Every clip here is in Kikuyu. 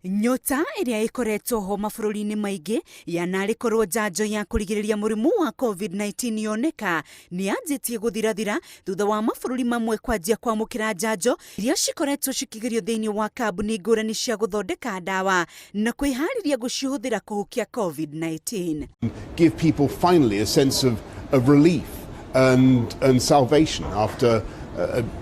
Nyota ĩrĩa ĩkoretwo ho mabũrũri-inĩ maingĩ ya narĩ korwo njanjo ya kũrigĩrĩria mũrimũ wa COVID-19 yoneka nĩ yanjĩtie gũthirathira thutha wa mabũrũri mamwe kwanjia kwamũkĩra njanjo iria cikoretwo cikĩgerio thĩinĩ wa kambuni ngũrani cia gũthondeka ndawa na kwĩharĩria gũcihũthĩra kũhukia COVID-19. Give people finally a sense of relief and salvation after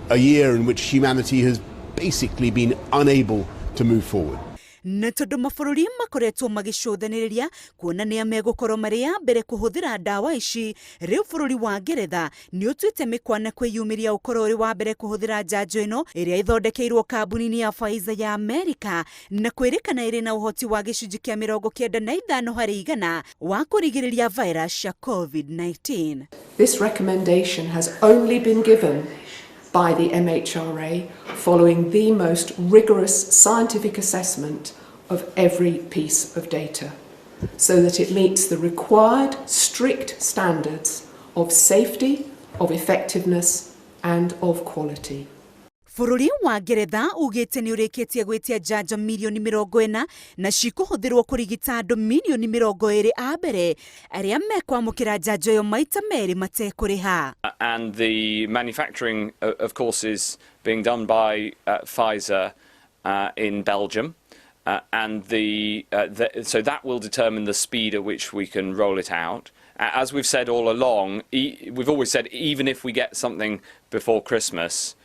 a year in which humanity has basically been unable to move forward. Na tondũ mabũrũri makoretwo magĩcũthanĩrĩria kuona nĩa megũkorwo marĩ ya mbere kũhũthĩra ndawa ici, rĩu bũrũri wa Ngeretha nĩ ũtuĩte mĩkwana kwĩyumĩria ũkorwo ũrĩ wa mbere kũhũthĩra njanjo ĩno ĩrĩa ĩthondekeirwo kambuni-inĩ ya Pfizer ya Amerika na kwĩrĩkana ĩrĩ na ũhoti wa gĩcunjĩ kĩa 95% wa kũrigĩrĩria virus ya COVID-19. This recommendation has only been given by the MHRA following the most rigorous scientific assessment of every piece of data, so that it meets the required strict standards of safety, of effectiveness and of quality. Bũrũri wa Ngeretha ugĩte nĩ ũrĩkĩtie gwĩtia njanjo mirioni 40 na cikũhũthĩrwo kũrigita andũ mirioni 20 a mbere arĩa mekwamũkĩra njanjo ĩyo maita merĩ matekũrĩha. And the manufacturing, of course, is being done by Pfizer in Belgium. And so that will determine the speed at which we can roll it out. As we've said all along, we've always said even if we get something before Christmas,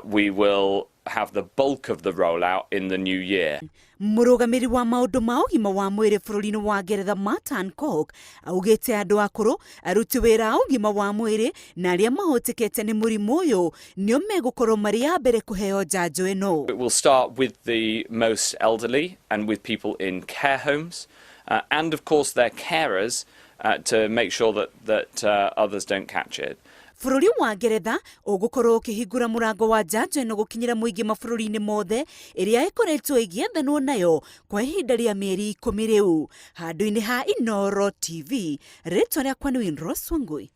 we will have the bulk of the rollout in the new year. Mũrũgamĩrĩri wa maũndũ ma ũgima wa mwĩrĩ bũrũri-inĩ wa Ngeretha, Matt Hancock, augĩte andũ akũrũ, aruti wĩra a ũgima wa mwĩrĩ na arĩa mahotekete nĩ mũrimũ ũyũ nĩo megũkorwo marĩ a mbere kũheo njanjo ĩno. It will start with the most elderly and with people in care homes, and of course their carers to make sure that others don't catch it. Bũrũri wa Ngeretha ũgũkorwo ũkĩhingũra mũrango wa njanjo ĩno gũkinyĩra mũingĩ mabũrũri-inĩ mothe ĩrĩa ĩkoretwo ĩgĩethanwo nayo kwa ihinda rĩa mĩeri 10 rĩu. Handũ-inĩ ha Inooro TV, rĩtwa rĩakwa nĩ Winrose Wangui.